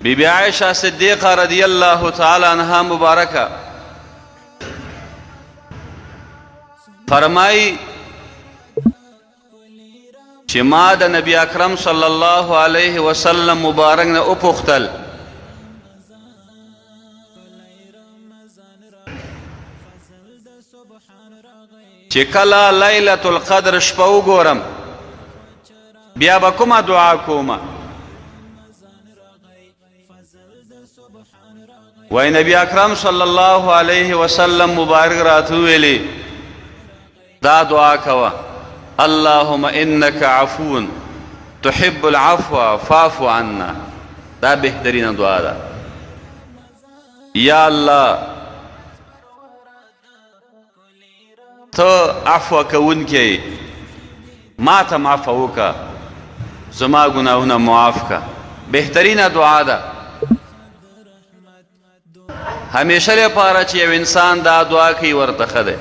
بی بی عائشہ صدیقہ رضی الله تعالی عنها مبارکه فرمای چې ما د نبی اکرم صلی الله علیه وسلم مبارک نه وپوښتل چې کله لیلة القدر شپه وګورم، بیا به کومه دعا کومه؟ وای نبی اکرم صلی الله علیه وسلم مبارک راته ویلي، دا دعا کوه: اللهم انك عفو تحب العفو فاعف عنا. دا بهترینه دعا ده. یا الله، ته عفو کوونکی، ما ته عفو وکړه، زما ګناهونه معاف کړه. بهترینه دعا ده. همیشه لپاره چې یو انسان دا دعا کوي، ورته ښه دی.